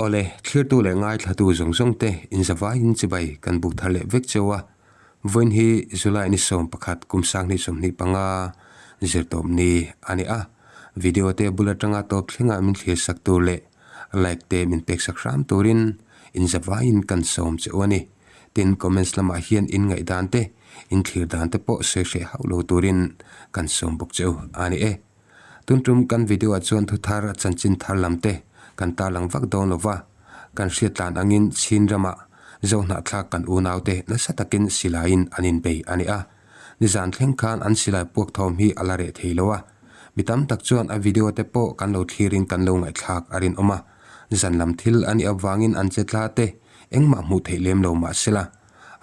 Awle, thlirtu leh ngaithlatu zawng zawng te inzavaiin chibai kan buk thar leh vek cheu a. Vawiin hi July ni 11 kum 2025 zirtawp ni a ni a. Video te bul atanga tawp thlengah min thlir sak tur leh like te min pek sak hram turin inzavaiin kan sawm che u a ni. Tin, comments lamah hian in ngaihdan te, in thlir dan te pawh sawi hreh hauh lo turin kan sawm bawk che u a ni e. Tun tum kan video ah chuan thu thar chanchin thar lam te kan tarlang vak dawn lo va, kan hriat tlan angin Chin ramah Zohnahthlak kan unau te nasa takin silaiin an inbei a ni a. Nizan thleng khan an silai puak thawm hi a la reh thei lo a. Mi tam tak chuan a video te pawh kan lo thlirin kan lo ngaihthlak a rinawm a. Zan lam thil a nih avangin an che tla te engmah hmuh theih lem lo mah sela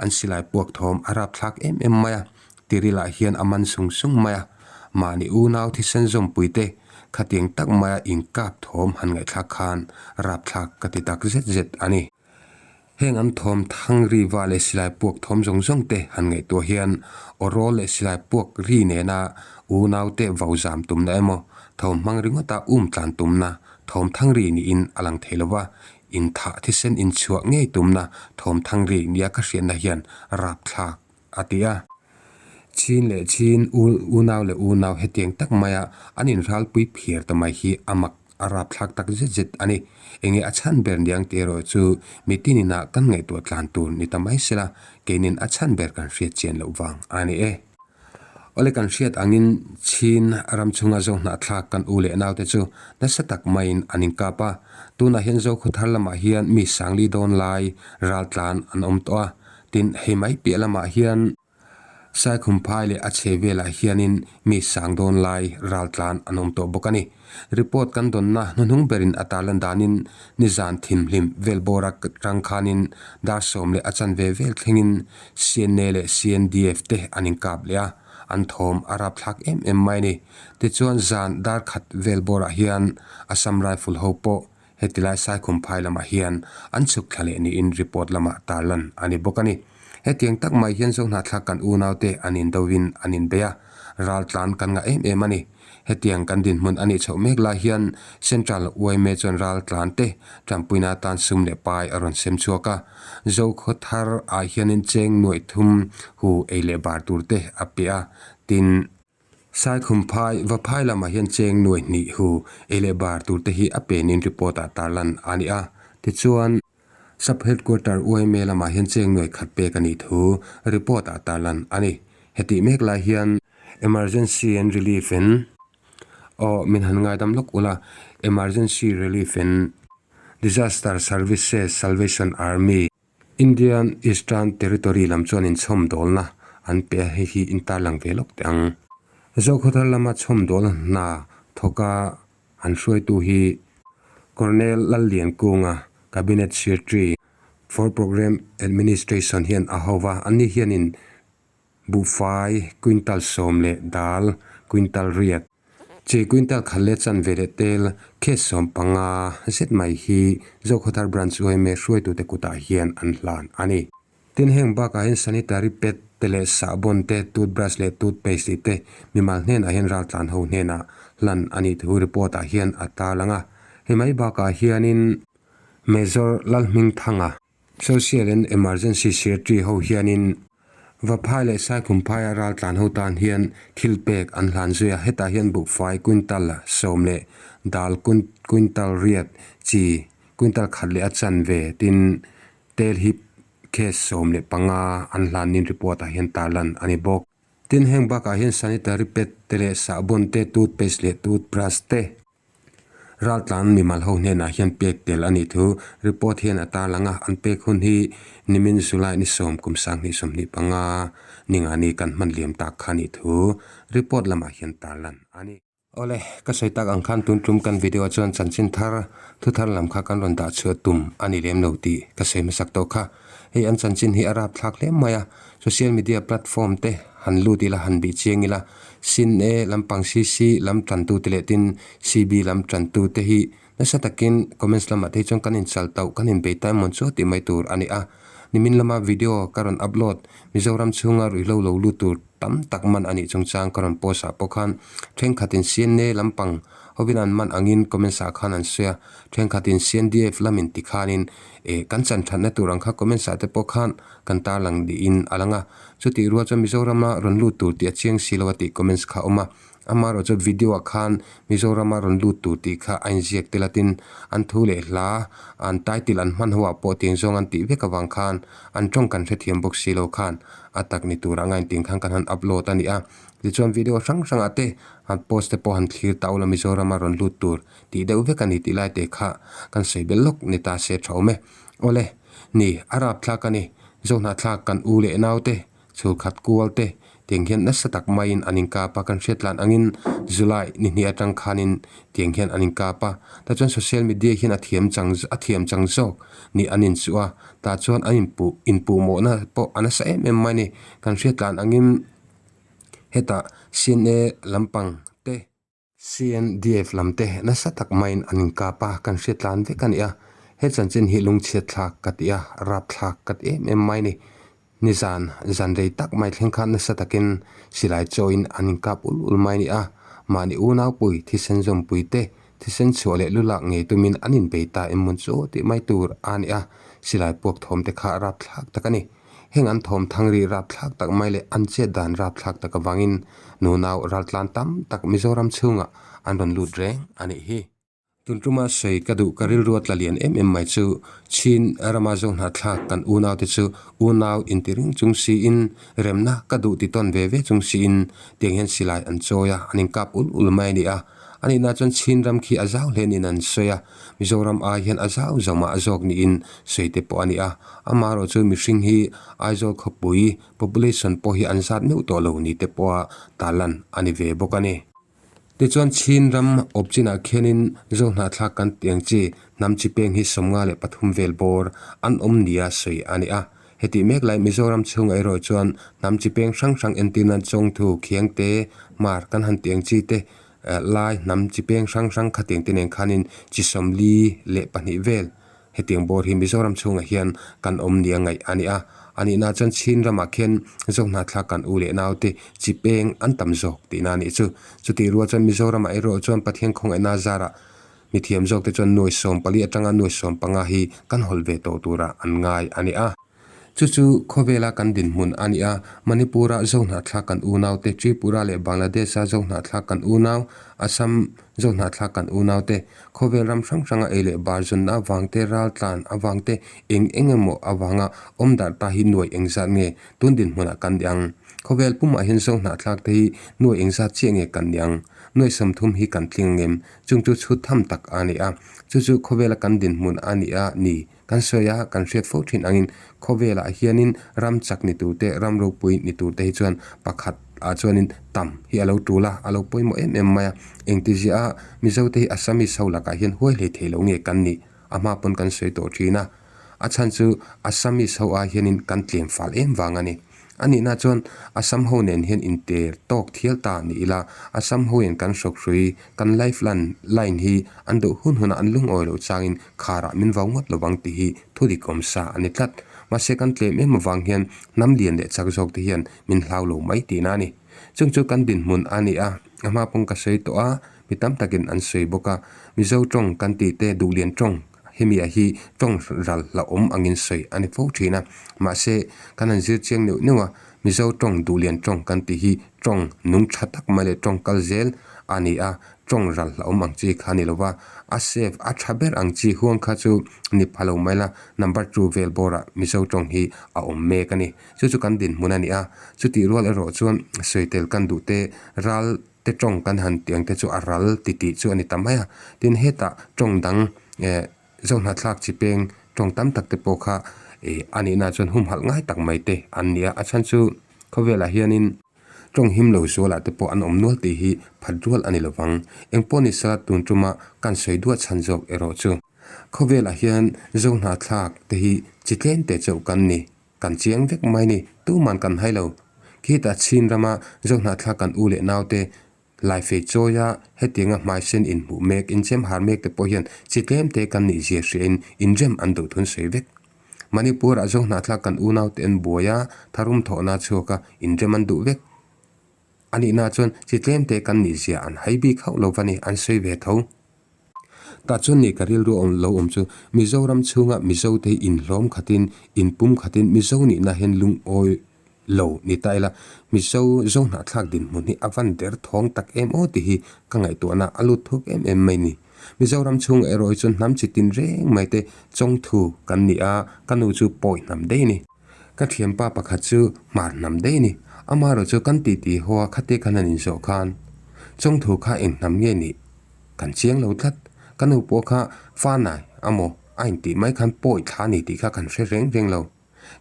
an silai puak thawm a rapthlak em em mai a, tirilah hian a man sung sung mai a, mahni unau thisen zawmpui te khatiang tak maia inkap thawm han ngaihthlak khan rapthlak ka ti tak zet zet a ni. Heng an thawm thang ri va leh silai puak thawm zawng zawng te han ngaihtuah hian aw rawl leh silai puak ri nena unau te vau zam tumna emaw thawm hmang ringawta um tlan tumna thawm thang ri niin a lang thei lova, Inthah thisen inchhuah ngei tumna thawmthang ri nia ka hriatna hian rapthlak a ti a. Chin leh chin, unau leh unau hetiang tak maia an inralpui phiar ta mai hi a mak a rapthlak tak zet zet a ni. Enge a chhan ber niang tih erawh chu mitin inah kan ngaihtuah tlan tur ni ta mai sela, keinin a chhan ber kan hriat chian loh vang a ni e. Awle kan hriat angin Chin ram chhunga Zo hnahthlak kan u leh naute chu nasa tak maiin an inkap a. Tunah hian Zo khawthar lamah hian mi sangli dawn lai raltlan an awm tawh a. Tin, hei mai piah lamah hian Saikhumphai leh a chhe velah hianin mi sang dawn lai raltlan an awm tawh bawk a ni. Report kan dawnna hnuhnung berin a tarlan danin nizan thimhlim vel bawra tang khanin dar sawm leh a chanve vel thlengin CNA leh CNDF te an inkap leh a, an thawm a rapthlak em em mai a ni. Tichuan zan dar khat vel bawrah hian Assam Rifle ho pawh Heti lai Saikhumphai lamah hian an chhuk thla leh niin report lamah tarlan a ni bawk a ni. Hetiang tak mai hian Zohnahthlak kan unaute an indovin an inbei a, raltlan kan ngah em em a ni. Hetiang kan dinhmun a nih chhoh mek lai hian Central yma chuan raltlan te tanpuina atan sum leh pai a rawn sem chhuak a. Zokhawthar ah hianin cheng nuaih thum hu ei leh bar tur te a pe a, tin, Saikhumphai, Vaphai lamah hian cheng nuai hnih hu ei leh bar tur te hi a penin report ah tarlan a ni a. Tichuan, Sub Headquarter yma lamah hian cheng nuai khat pek a nih thu report ah tarlan a ni. Hetih mek lai hian Emergency and Relief in aw min han ngaidam lawk ula, Emergency Relief and Disaster Services Salvation Army, Indian Eastern Territory lam chuan inchhawmdawlna an pe a, hei hi intarlang ve lawk teh ang. Zokhawthar lama chhawmdawlna hna thawka an hruaitu hi Colonel Lalliankunga, Cabinet Secretary for Programme Administration hian a ho va, anni hianin buhfai quintal sawm leh dal quintal riat, Chi quintal khat leh chanve leh tel case 15 zet mai hi Zokhawthar Branch yma hruaitute kutah hian an hlan a ni. Tin heng bakah hian sanitary pad te leh sahbawn te, toothbrush leh toothpaste tih te mimal hnenah hian raltlan ho hnenah hlan a nih thu report ah hian a tarlang a. Hei mai bakah hianin Major Lalhmingthanga, Social and Emergency Secretary ho hianin Vaphai leh Saikhumphai-a raltlan ho tan hian thil pek an hlan zui a, hetah hian buhfai quintal sawm leh dal quintal riat chi quintal khat leh a chanve tin tel hi case 15 an hlan nin report ah hian tarlan a ni bawk. Tin heng bakah hian sanitary pad te leh sahbawn te, toothpaste leh toothbrush te. Raltlan mimal ho hnenah hian pek tel a nih thu report hian a tarlang a, an pek hun hi nimin July ni sawm kum 2025 ningani kan hman liam tak kha nih thu report lamah hian tarlan a ni. Awle, ka sawi tak ang khan tun tum kan video ah chuan chanchin thar thu thar lam kha kan rawn dah chhuah tum a ni lem lo tih ka sawi hmasak tawh kha. Hei an chanchin hi a rapthlak hle mai a, social media platform te han lut ila han bih chiang ila, Sin e lampang CC lam tantu te leh tin CB lam tantu te hi nasa takin comments lamah te hi chuan kan inchal tauh kan inbei ta emawn chu tih mai tur a ni a. Nimin lama video ka rawn upload Mizoram chhunga ruihhlo lo lut tur tam tak man a nih chungchang ka rawn post ah pawh khan thenkhatin CNA lampang Hovin an man angin comments ah khan an sawi a, thenkhatin CNDF lamin ti khanin eh kan chan thatna tur ang kha comments ah te pawh khan kan tarlang niin a lang a. Chutih rual chuan Mizorama rawn lut tur tih a chiang si lo a tih comments kha a awm a. Amaherawh chu video ah khan Mizorama rawn lut tur tih kha a inziak tel a tin an thu leh hla an title an hman ho ah pawh tiang zawng an tih vek avang khan an tawng kan hrethiam bawk si lo khan a tak ni turah ngain tiang khan kan han upload a ni a. Tichuan video hrang hrang ah te han post te pawh han thlir ta ula Mizorama rawn lut tur tih deuh vek a ni tih lai te kha kan sawi belh lawk ni ta se tha awm e. Awle, ni a rapthlak a ni, Zohnahthlak kan u leh nau te Chhulkhat kual te tiang hian nasa tak maiin an inkap a, kan hriat tlan angin July ni hnih atang khanin tiang hian an inkap a, tah chuan social media hian a thiam chang a thiam chang zawk nih an inchuh a, tah chuan an inpuh inpuhmawhna pawh a nasa em em mai a ni. Kan hriat tlan angin hetah CNA lampang te. CNDF lam te nasa tak maiin an inkap a, kan hriat tlan vek a ni a. He chanchin hi lungchhiat thlak ka ti a, rap thlak ka ti em em mai a ni. Nizan zan rei tak mai thleng khan nasa takin silai chawiin an inkap ul ul mai a ni a. Mahni unaupui thisen zawmpui te thisen chhuah leh lu lak ngei tumin an inbei ta em mawn chu tih mai tur a ni a. Silai puak thawm te kha rap thlak tak a ni. Heng an thawm thang ri rapthlak tak mai leh an chet dan rapthlak tak avangin nunau raltlan tam tak Mizoram chhungah an rawn lut reng a nih hi. Tun tuma sawi ka duh ka rilru a tla lian em em mai chu Chin rama zo hnahthlak kan unaute chu unau inti ring chung siin remna ka duh ti tawn ve ve chung siin tiang hian silai an chawi a, an inkap ul ul mai a ni a. A nihna chuan Chin ram khi a zau hle niin an sawi a, Mizoram ai hian a zau zau mah zawk niin sawi te pawh a ni a. Amaherawh chu mihring hi Aizawl khawpui population pawh hi an zat meuh tawh lo ni te pawha tarlan a ni ve bawk a ni. Tichuan Chin ram awp chinah khianin Zohnahthlak kan tih ang chi hnam chi peng hi 53 vel bawr an awm nia sawi a ni a. Hetih mek lai Mizoram chhungah erawh chuan hnam chi peng hrang hrang entir nan Chawngthu, Khiangte, Hmar kan han tih ang chi te lai hnam chi peng hrang hrang khatiang te nen khanin chi 42 vel hetiang bawr hi Mizoram chhungah hian kan awm nia ngaih a ni a. A nihna chuan Chin ramah khian Zohnahthlak kan u leh naute chi peng an tam zawk tihna a nih chu. Chutih rual chuan Mizoramah erawh chuan Pathian khawngaihna zarah mithiam zawk te chuan nuai 14 atanga nuai 15 hi kan hawlh ve tawh turah an ngai a ni a. Chu chu khawvela kan dinhmun a ni a, Manipur-a Zohnahthlak kan unaute, Tripura leh Bangladesh-a Zohnahthlak kan unau, Assam Zohnahthlak kan unaute, khawvel ram hrang hranga ei leh bar zunna avangte, raltlan avangte, eng eng emaw avanga awm darh ta hi nuai engzat nge tun dinhmunah kan ni ang? Khawvel pumah hian Zohnahthlak te hi nuai engzat chiah nge kan ni ang? Nuai 30 hi kan tling ang em? Chung chu chhut tham tak a ni a, chu chu khawvela kan dinhmun a ni a ni. Kan sawi a, kan hriat fo thin angin khawvelah hianin ram chak ni tur te, ram ropui ni tur te hi chuan pakhat ah chuanin tam hi a lo tul a, a lo pawimawh em em mai a. Engtizia a Mizote hi Assamese ho lakah hian huai hlei thei lo nge kan nih a hma pawn kan sawi tawh thin a. A chhan chu Assamese ho ah hianin kan tlem fal em vang a ni. A nihna chuan Assam ho nen hian inter tawk thial ta ni ila, Assam ho in kan hrawkhrui, kan life lan line hi an duh hun hunah an lungawi loh changin kharah min vau ngawt lovang tih hi thu dik awm sa a ni tlat. Mahse kan tlem em avang hian hnam lian leh chak zawk te hian min hlau lo mai tihna a ni. Chung chu kan dinhmun a ni a, a hma pawng ka sawi tawh a, mi tam takin an sawi bawk a, Mizo tawng kan tih te duhlian tawng Hemi ah hi tawng ral hlauhawm angin sawi a ni fo thin a, mahse kan han zir chiang neuh neuh a, Mizo tawng duhlian tawng kan tih hi tawng nung tha tak mai leh tawng kal zel a ni a, tawng ral hlauhawm ang chi kha a ni lo va, a safe a tha ber ang chi huang kha chu ni pha lo mai la, number two vel bawrah Mizo tawng hi a awm mek a ni. Chu chu kan dinhmun a ni a, chutih rual erawh chuan sawi tel kan duh te ral te tawng kan han tih ang te chu a ral ti tih chu a ni ta mai a, tin hetah tawng dang eh zohnahthlak chi peng tawng tam tak te pawh kha eh a nihna chuan humhalh ngai tak mai te an ni a, a chhan chu khawvelah hianin tawng him lo zualah te pawh an awm nual tih hi phat rual a ni lovang. Engpawh ni sela tun tuma kan sawi duah chhan zawk erawh chu khawvelah hian zohnahthlak te hi chi tlem te chauh kan ni. Kan chiang vek mai ni, tuman kan hai lo. Khitah Chin rama Zohnahthlak kan u leh naute Laifei chawia hetianga hmaisen inhmuh mek, inchem har mek te pawh hian chi tlem te kan nih zia hriain inrem an duh thun sawi vek. Manipur-ah Zohnahthlak kan u naute an buai a, tharum thawhna chhuaka inrem an duh vek. A nihna chuan chi tlemte kan nihzia an hai bik hauh lo va ni, an sawi ve tho. Tah chuan ni ka rilru awm lo awm chu Mizoram chhunga Mizote hi inhlawm khatin, inpum khatin Mizo nihna hian lungawi lo ni ta ila, Mizo Zohnahthlak dinhmun hi a van der thawng tak em aw tih hi ka ngaihtuahna a lut thuk em em mai ni. Mizoram chhungah erawh hi chuan hnam chi tin reng mai te chawngthu kan ni a, ka nu chu pawi hnam daih a ni. Ka thianpa pakhat chu hmar hnam daih a ni. Amaherawh chu kan titi haw a khate khan an inzawh khan chawngthu kha eng hnam nge nih? Kan chiang lo tlat. Ka nu pawh kha fanai amaw a intih mai khan pawi thla a ni tih kha kan hre reng reng lo.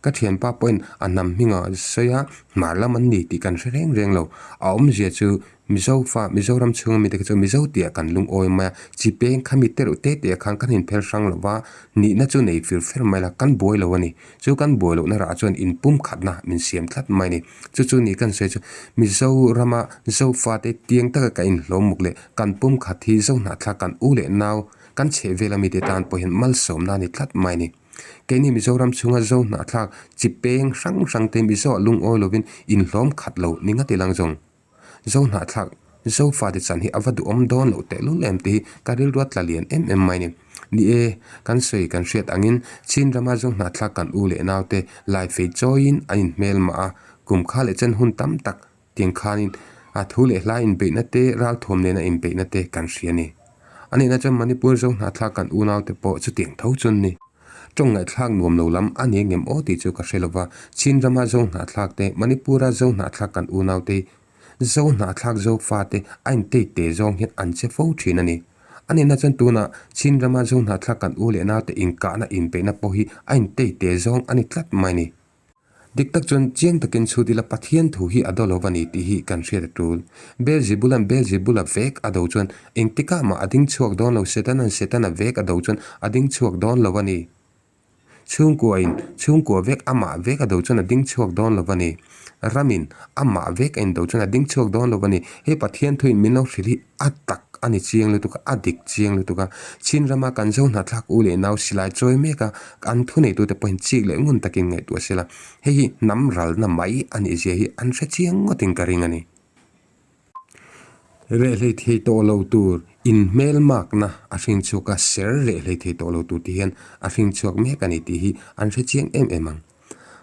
Ka thianpa pawhin a hnam hmingah sawi a, hmar lam an ni tih kan hre reng reng lo. A awmzia chu Mizo fa, Mizoram chhunga mite kha chu Mizo tihah kan lungawi mai a, chi peng kha mi te reuh te te ah khan kan inphel hrang lo va, nihna chu nei fir fer mai la, kan buai lo a ni. Chu kan buai lohna rah chuan inpumkhatna min siam tlat mai a ni. Chu chu ni kan sawi chu Mizorama Zofate tiang taka ka inhlawm muk leh kan pumkhat hi Zohnahthlak kan u leh nau kan chheh vela mite tan pawh hian malsawmna a ni tlat mai a ni. Keini Mizoram chhunga Zohnahthlak chi peng hrang hrang te Mizoah lungawi lovin inhlawm khat lo ni ngati lang zawng. Zohnahthlak Zofate chan hi a va duhawm dawn loh tehlul em tih hi ka rilru a tla lian em em mai a ni. Ni e, kan sawi kan hriat angin Chin rama Zohnahthlak kan u leh naute lai fei chawiin an inhmel mah a, kum kha leh chen hun tam tak tiang khanin a thu leh hla inbeihna te, ralthuam nena inbeihna te kan hria a ni. A nihna chuan Manipur Zohnahthlak kan unaute pawh chutiang tho chu an ni. Tawng ngaihthlak nuam lo lam a ni ngem aw tih chu ka hre lo va, Chin rama Zohnahthlak te, Manipura Zohnahthlak kan unaute hi Zohnahthlak Zofate a intei te zawng hian an che fo thin a ni. A nihna chuan tunah Chin rama Zohnahthlak kan u leh naute inkahna inbeihna pawh hi a intei te zawng a ni tlat mai a ni. Dik tak chuan chiang takin chhut ila Pathian thu hi a do lo va ni tih hi kan hriat a tul. Beelzebulan Beelzebula vek a do chuan engtikah mah a ding chhuak dawn lo, Setanan Setana vek a do chuan a ding chhuak dawn lo a ni. Chhungkuain chhungkua vek amah vek a do chuan a ding chhuak dawn lo va ni. Ramin amah vek a indo chuan a ding chhuak dawn lo va ni. Hei Pathian thuin min lo hrilh hi a tak a ni chiang lutuk a, a dik chiang lutuk a. Chin rama kan zo hnahthlak u leh nau silai chawi mek a, an thuneitute pawhin chik leh ngun takin ngaihtuah se la, hei hi hnam ralna mai a nih zia hi an hre chiang ngawtin ka ring a ni. Reh hlei thei tawh lo tur inhmelmakna a hring chhuak a, ser reh hlei thei tawh lo tur tih hian a hring chhuak mek a ni tih hi an hre chiang em em ang.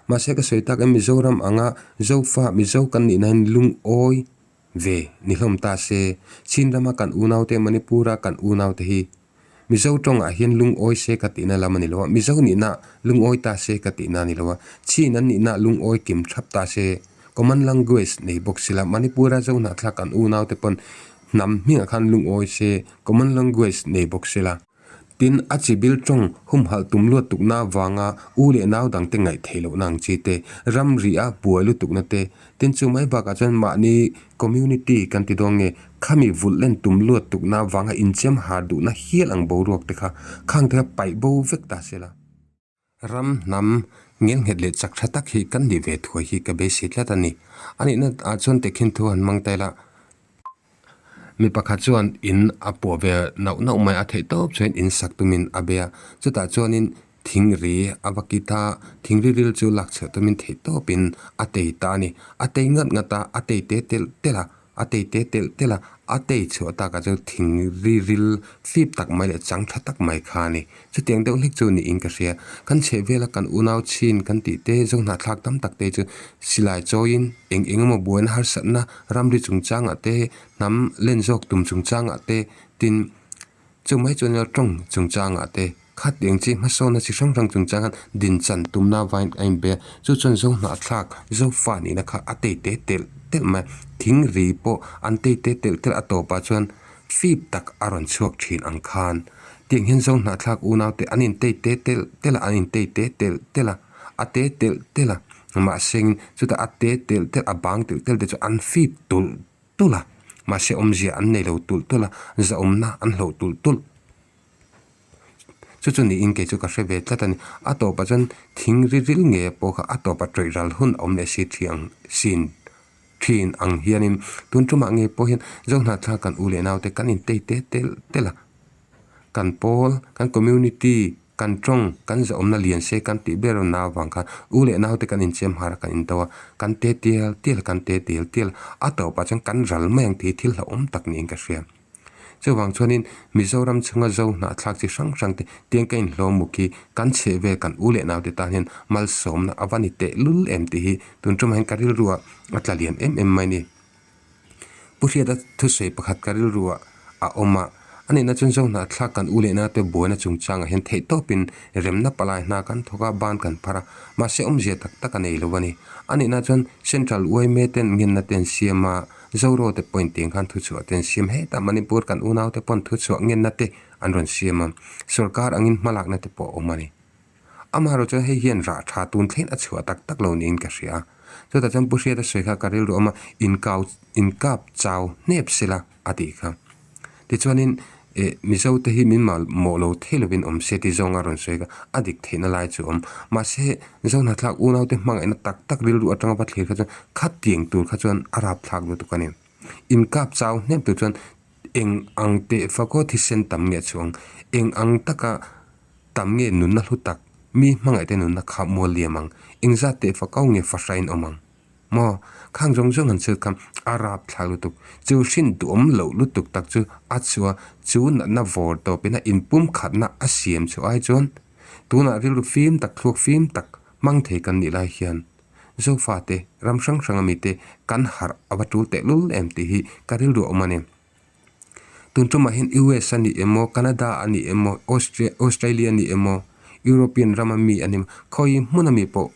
Mahse ka sawi tak em Mizoram anga Zofa Mizo kan nihna hian lungawi ve ni hlawm ta se, Chin rama kan unaute Manipura kan unaute hi Mizo tawngah hian lungawi se ka tihna lam a ni lo a, Mizo nihna lungawi ta se ka tihna a ni lo a, Chin an nihna lungawi kim thap ta se, Common language nei bawk sila, Manipura Zohnahthlak kan unaute pawn hnam hmingah khan lungawi se, Common language nei bawk sila. Tin, a chi bil tawng humhalh tum luat tukna avanga u leh nau dangte ngaih theih lohna ang chi te, ramri a buai lutukna te, tin chu mai bakah chuan mahni community kan ti dawn nge, khami vulh len tum luat tukna avanga inchem har duhna hial ang boruak te kha khang te kha paih bo vek ta se la. Ram, hnam, ngelnghet leh chak tha tak hi kan nih ve thuai hi ka beisei tlat a ni. A nihna ah chuan tehkhin thu han hmang ta ila, mi pakhat chuan in a puah ve nauh nauh mai a, theih tawp chuan in sak tumin a bei a, chutah chuanin thing ri a va kit a, thing ri ril chu lak chhuah tumin theih tawpin a tei ta a ni. A tei ngat ngat a, a tei te telh telh a. A tei te telh telh a, a tei chhuah takah chuan thing ri ril fip tak mai leh chang tha tak mai kha a ni. Chutiang deuh hlek chu niin ka hria. Kan chhehvela kan unau chhin kan tih te, zohnahthlak tam tak te chu silai chawiin eng eng emaw buaina harsatna ramri chungchangah te, hnam len zawk tum chungchangah te, tin Chu mai chuan ila tawng chungchangah te khat eng chi hmasawnna chi hrang hrang chungchang khan din chan tumna vain a inbe a, chu chuan zo hnahthlak zo fa nihna kha a tei te telh telh mai a, thing ri pawh an tei te telh telh a tawpah chuan fip tak a rawn chhuak thin ang khan tiang hian zo hnahthlak unau te an intei te telh telh a an intei te telh telh a a te telh telh a mahse chutah a te telh telh a bang telh telh te chu an fip tulh tulh a, mahse awmzia an nei lo tulh tulh a, zahawmna an hloh tulh tulh. Chu chu niin kei chu ka hre ve tlat a ni. A tawpah chuan thing ri ril nge pawh kha a tawpah tawih ral hun a awm leh si thi ang sin thin ang hianin tun tumah nge pawh hian Zohnahthlak kan u leh naute kan intei te telh telh a, kan pawl kan community. Kan tawng, kan zahawmna lian se kan tih ber na avang khan u leh naute kan inchem har a, kan indo a, kan te tial tial a, kan te tial tial a, a tawpah chuan kan ral mai ang tih hi thil hlauhawm tak niin ka hria. Chuvang chuanin Mizoram chhunga zo hnahthlak chi hrang hrang te tiang ka inhlawm muk hi kan chheh vel kan u leh naute tan hian malsawmna a va ni teh lul em tih hi tun tumah hian ka rilruah a tla lian em em mai a ni. Pu Hriata thusawi pakhat ka rilruah a awm a, a nihna chuan zo hnahthlak kan u leh naute buaina chungchangah hian theihtawpin remna palai hna kan thawk a, ban kan phar a, mahse awmzia tak tak a nei lo a ni. A nihna chuan Central yma ten ngenna te an siam a, Zoro te pawhin tiang khan thuchhuah te an siam hetah Manipur kan unaute pawn thuchhuah ngenna te an rawn siam a, sorkar angin hmalakna te pawh a awm a ni. Amaherawh chuan hei hian rah tha tun thleng a chhuah tak tak lo niin ka hria a. Chutah chuan Pu Hriata sawi kha ka rilru awm a, inkau inkap chau hnep sela a tih kha. Tichuanin eh Mizo te hi min mawh lo thei lovin awm se tih zawnga rawn sawi kha a dik theihna lai chu a awm. Mahse Zohnahthlak unaute hmangaihna tak tak rilru atanga va thlir kha chuan khatiang tur kha chuan a rapthlak lutuk a ni. Inkap chau hnep tur chuan eng ang teh fakaw thisen tam nge a chhuang, eng ang taka Tam nge nunna hlu tak, mi hmangaihte nunna kha mual liam ang, engzat teh fakau nge fahrain awm ang? Maw? Khang zawng zawng an chhut kha a rap thlak lutuk, chu hrin duhawm loh lutuk tak chu a chhuah chu natna vawr tawpin a inpum khatna a siam chhuah ai chuan tunah rilru fim tak thluak fim tak hmang thei kan nih lai hian Zofate ram hrang hrang a mite kan harh a va tul tehlul em tih hi ka rilru a awm a ni. Tun tumah hian US a ni emaw, Canada a ni emaw, Australia a ni emaw, European rama mi a ni emaw, khawi hmuna mi pawh,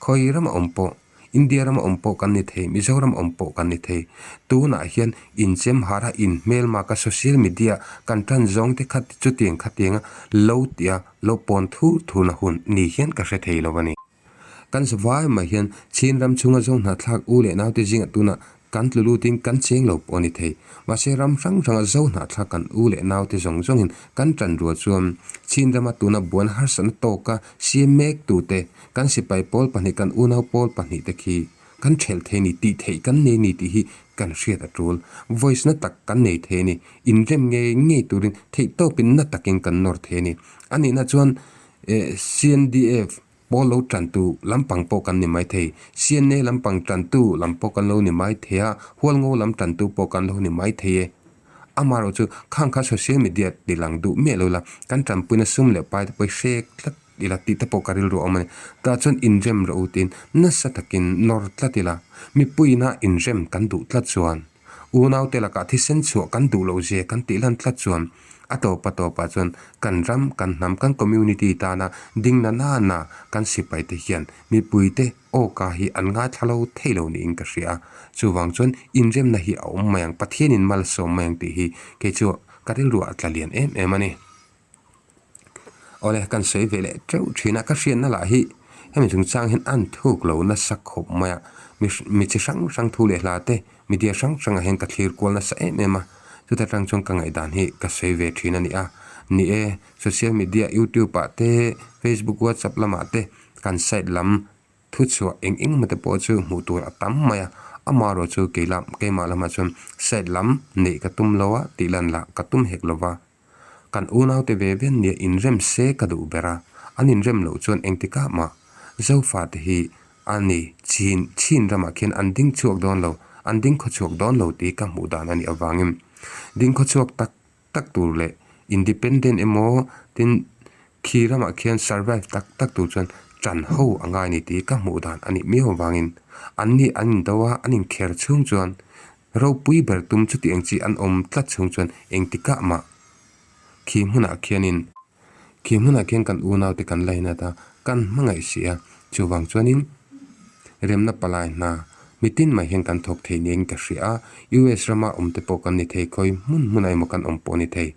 khawi rama awm pawh, India rama awm pawh kan ni thei, Mizoram awm pawh kan ni thei. Tunah hian inchem har a, inhmelmak a, social media kan tan zawng te kha chutiang khatianga lo tia lo pawn thur thurna hun ni hian ka hre thei lo a ni. Kan zavai mai hian Chin ram chhunga zo hnahthlak u leh naute zingah tunah kan tlu lutin kan cheng lo pawh a ni thei. Mahse ram hrang hranga zo hnahthlak kan u leh naute zawng zawngin kan tan rual chuan Chin rama tuna buan harsatna tawka siam mek tute kan sipai pawl pahnih kan unau pawl pahnih te khi kan thelh thei ni tih theih kan nei ni tih hi kan hriat a tul. Voice na tak kan nei thei a ni. Inrem ngei ngei turin theihtawpin na takin kan nawr thei a ni. A nihna chuan CNDF Pawl lo tantu lampang pawh kan ni mai thei. CNA lampang tantu lam pawh kan lo ni mai thei a, Hualngo lam tantu pawh kan lo ni mai thei e. Amaherawh chu khang kha social media ti lang duh miah lo la, kan tanpuina sum leh pai te pawh i hrek tlat ila tih te pawh ka rilru a awm a ni. Tah chuan inrem rawh u tiin nasa takin nawr tlat ila, mipuiina inrem kan duh tlat chuan. Unaute lakah thisen chhuah kan duh loh zia kan tih lan tlat chuan a tawpa tawpah chuan kan ram, kan hnam, kan community tana ding na nana kan sipaite hian mipuite awka hi an ngaithla lo thei lo niin ka hria a. Chuvang chuan inremna hi a awm mai ang, Pathianin malsawm mai ang tih hi kei chu ka rilruah a tla lian em em a ni. Awle kan sawi ve leh teuh thin a, ka hriatna lah hi hemi chungchang hian an thuk lo nasa khawp mai a, mi mi chi hrang hrang thu leh hla te media hrang hrangah hian ka thlir kual nasa em em a, chuta tang chuan ka ngaihdan hi ka sawi ve thin a ni a, ni e social media youtube ah te facebook whatsapp lamah te kan site lam Thuchhuah eng eng emaw te pawh chu hmuh tur a tam mai a, amaherawh chu kei lam keimah lamah chuan site lam neih ka tum lo a tih lan lah ka tum hek lo va. Kan unaute ve ve nia inrem se ka duh ber a, an inrem loh chuan engtikah mah Zofate hi a ni chin chin ramah khian an ding chhuak dawn lo, an ding khawchhuak dawn lo tih ka hmuh dan a nih avangin ding khawchhuak tak tak tur leh independent emaw tin khi ramah khian survive tak tak tur chuan tan ho a ngai a ni tih ka hmuh dan a nih miau avangin an ni an indo a, an inkher chhung chuan Ropui ber tum chuti ang chi an awm tlat chhung chuan engtikah mah khi hmunah khianin khi hmunah khian kan unaute kan lainat a, kan hmangaih si a, chuvang chuanin remna palai hna mitin mai hian kan thawk thei niin ka hria a, US rama awm te pawh kan ni thei khawi hmun hmunah emaw kan awm pawh a ni thei,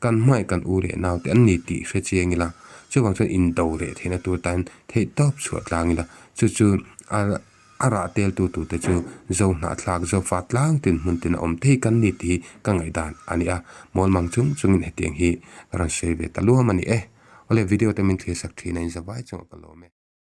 kan hmangaih kan u leh naute an ni tih hre chiang ila, chuvang chuan indo leh theihna tur tan theihtawp chhuah tlang ila, chu chu a. A rah tel tu tute chu Zo hnahthlak, Zofa tlang tin hmun tin a awm thei kan ni tih hi ka ngaihdan a ni a, mawlmang chung chungin hetiang hi ka rawn sawi ve ta luam a ni e. Awle video te min thlir sak thin a in zavai chungah ka lawm e.